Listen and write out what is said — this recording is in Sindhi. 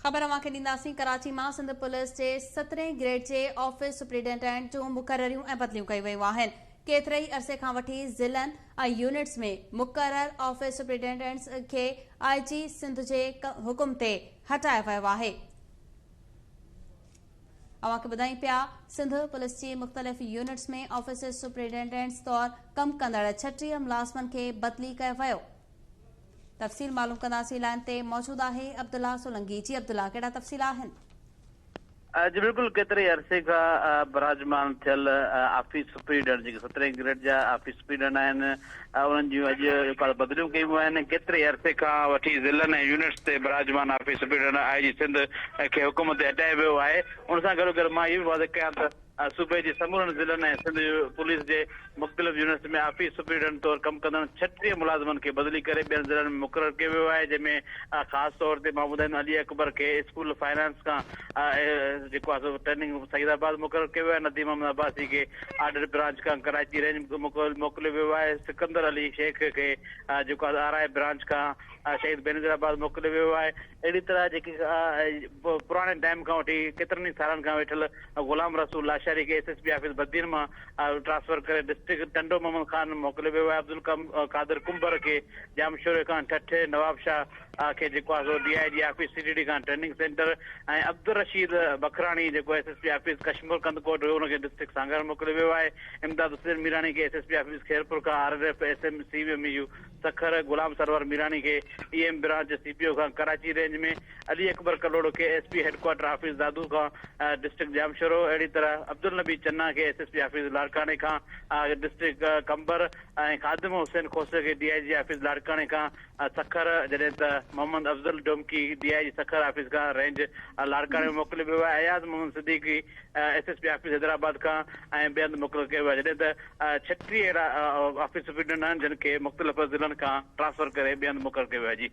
خبر اوهان کي ڏينداسين ڪراچي مان سنڌ پوليس جي سترهين گريڊ جي آفيس سپرنٽينڊنٽ جون مقرريون ۽ بدليون ڪيون ويون آهن. ڪيتري ئي عرصي کان وٺي ضلعن ۽ يونٽس ۾ مقرر آفيس سپرنٽينڊنٽس کي آء جي سنڌ جي حڪم تي هٽايو ويو آهي. اوهان کي ٻڌايون پيا سنڌ پوليس جي مختلف يونٽس ۾ آفيس سپرنٽينڊنٽس طور ڪم ڪندڙ 36 ملازمن کي بدلي ڪيو ويو. تفصيل معلوم ڪنداسين لائن تي موجود آهي عبدالله سولنگي جي عبدالله ڪهڙا تفصيل آهن. جي بلڪل ڪيتري عرصي کان براجمان ٿيل آفيس سپريڊنٽ جيڪي سترهين گريڊ جا آفيس سپريڊنٽ آهن انهن جون اڄ جيڪو بدليون ڪيون ويون آهن ڪيتري عرصي کان وٺي ضلعن ۽ يونٽس تي براجمان آفيس سپريڊنٽ آء جي سنڌ کي حڪم تي هٽايو ويو آهي ان سان گڏو گڏ مان اهو به واضح ڪيان ته صوبي جي سمورن ضلعن ۽ سنڌ پوليس جي مختلف يونٽس ۾ آفيس سپرنٽينڊنٽ طور ڪم ڪندڙ 36 ملازمن کي بدلي ڪري ٻين ضلعن ۾ مقرر ڪيو ويو آهي جنهن ۾ خاص طور تي مان ٻڌائيندم علي اڪبر کي اسڪول فائنانس کان جيڪو آهي سو ٽريننگ سعيد آباد مقرر ڪيو ويو آهي نديم احمد عباسي کي آڊٽ برانچ کان ڪراچي رينج موڪليو ويو آهي سڪندر علي شيخ کي جيڪو آهي آر I branch کان شهيد بينظير آباد موڪليو ويو آهي اهڙي طرح جيڪي پراڻي ٽائيم کان وٺي ڪيترن ئي سالن کان ويٺل غلام رسول لاشاري کي S S P office Badin مان ٽرانسفر ڪري ڊسٽرڪٽ ٽنڊو محمد خان موڪليو ويو آهي عبدالقادر ڪنڀر کي ڄامشوري کان ٺٽي نوابشاهه کي جيڪو آهي سو D I G office C T D کان ٽريننگ سينٽر ۽ عبدالرشيد بکراڻي جيڪو S S P office Kashmore Kandhkot هيو ان کي ڊسٽرڪٽ سانگهڙ موڪليو ويو آهي امداد حسين ميراڻي کي S S P office Khairpur کان R N F S M C M U Sukkur, Ghulam Sarwar Mirani کي E M branch C P O کان ڪراچي رينج ۾، علي اڪبر ڪلهوڙو کي S P headquarter office Dadu کان ڊسٽرڪٽ ڄامشورو، اهڙي طرح عبدالنبي چنا کي ايس ايس پي آفيس لاڙڪاڻي کان ڊسٽرڪٽ قمبر ۽ خادم حسين کوسي کي ڊي I جي آفيس لاڙڪاڻي کان سکر، جڏهن ته Muhammad Afzal Domki D I G Sukkur office کان رينج لاڙڪاڻي ۾ موڪليو ويو آهي، Ayaz Muhammad Siddiqui S S P office Hyderabad کان ۽ ٻين هنڌ مقرر ڪيو ويو آهي، جڏهن ته 36 اهڙا آفيس سپرنٽينڊنٽ آهن جن کي مختلف ضلعن کان ٽرانسفر ڪري ٻين هنڌ مقرر ڪيو ويو آهي. جي.